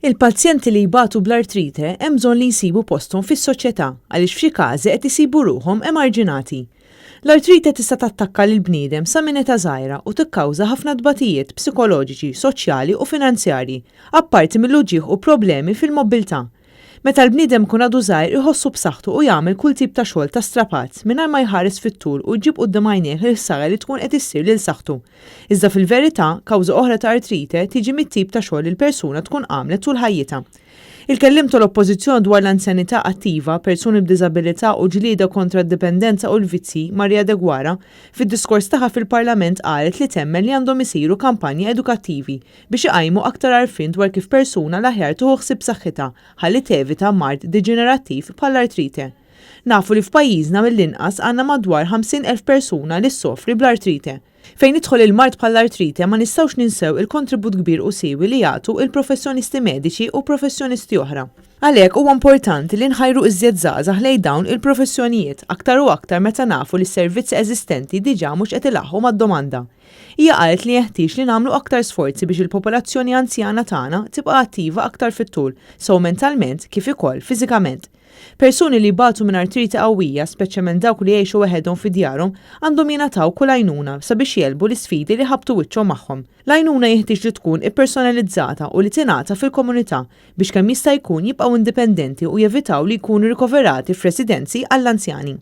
Il-pazjenti li jbatu bl-artrite hemm bżonn li jsibu posthom fis-soċjetà għaliex f'xi każi qed isibu ruħhom emarġinati. L-artrite tista' tattakka lill-bniedem sa minn età żgħira u tikkawża ħafna tbatijiet psikoloġiċi, soċjali u finanzjarji, apparti mill-uġigħ u problemi fil-mobbiltà. Meta l-bniedem ikun għadu żgħir iħossu b'saħħtu u jagħmel kull tip ta' xogħol ta' strapazz mingħajr ma jħares fit-tul u jġib quddiem għajnejh il-ħsara li tkun qed issir lil saħħtu. Iżda fil-verità, kawża oħra ta' artrite tiġi mit-tip ta' xogħol li l-persuna tkun għamlet tul ħajjitha. Il-kelliem tal-Oppożizzjoni dwar l-anzjanità attiva, persuni b'diżabilità u ġlieda kontra d-dipendenza u l-vizzji, Maria Deguara, fid-diskors tagħha fil-Parlament qalet li temmen li għandhom isiru kampanji edukattivi biex iqajmu aktar għarfien dwar kif persuna l-aħjar tieħu ħsieb saħħitha ħalli tevita mard deġenerattiv bħall-artrite. Nafu li f'pajjiżna mill-inqas għandna madwar 50,000 persuna li ssofri bl-artrite. Fejn jidħol il-mard bħall-artrite ma nistgħux ninsew il-kontribut kbir u siewi li jagħtu il-professjonisti mediċi u professjonisti oħra. Għalhekk huwa importanti li nħajru iżjed żgħażagħ lejn dawn il-professjonijiet aktar u aktar meta nafu li s-servizzi eżistenti diġà mhux qed ilaħħqu mad-domanda. Hija qalet li jeħtieġ li nagħmlu aktar sforzi biex il-popolazzjoni anzjana tagħna tibqa' attiva aktar fit-tul, sew mentalment kif ikoll fiżikament. Persuni li jbatu minn artrite qawwija, speċjalment dawk li jgħixu weħedhom fi djarhom, għandhom jingħataw kull għajnuna sabiex jegħlbu l-isfidi li jħabbtu wiċċhom magħhom. L-għajnuna jeħtieġ li tkun ippersonalizzata u li tingħata fil-komunità biex kemm jista' jkun jibqgħu indipendenti u jevitaw li jkunu rikoverati f'residenzi għall-anzjani.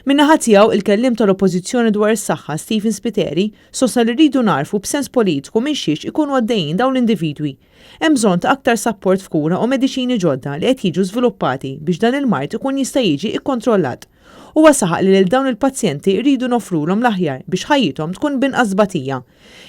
Min-naħa tiegħu, il-kelliem tal-Oppożizzjoni dwar is-saħħa, Stephen Spiteri, sostna li rridu nagħrfu b'sens politiku minn xiex ikunu għaddejjin dawn l-individwi. Hemm bżonn ta' aktar sapport f'kura u mediċini ġodda li qed jiġu żviluppati biex dan il-mard ikun jista' jiġi kkontrollat. Huwa saħaq li lil dawn il-pazjenti rridu noffrulhom l-aħjar biex ħajjithom tkun b'inqas tbatija.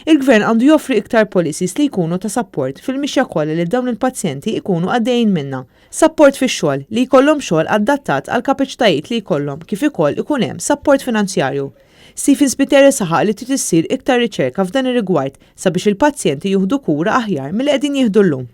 Il-Gvern għandu joffri iktar policies li jkunu ta' sapport fil-mixja kollha li dawn il-pazjenti jkunu għaddejjin minnha. Sapport fix-xogħol, li jkollhom xogħol adattat għall-kapaċitajiet li jkollhom kif ukoll ikun hemm sapport finanzjarju. Stephen Spiteri saħaq li trid issir iktar riċerka f'dan ir-rigward sabiex il-pazjenti jieħdu kura aħjar milli qegħdin jieħdu llum.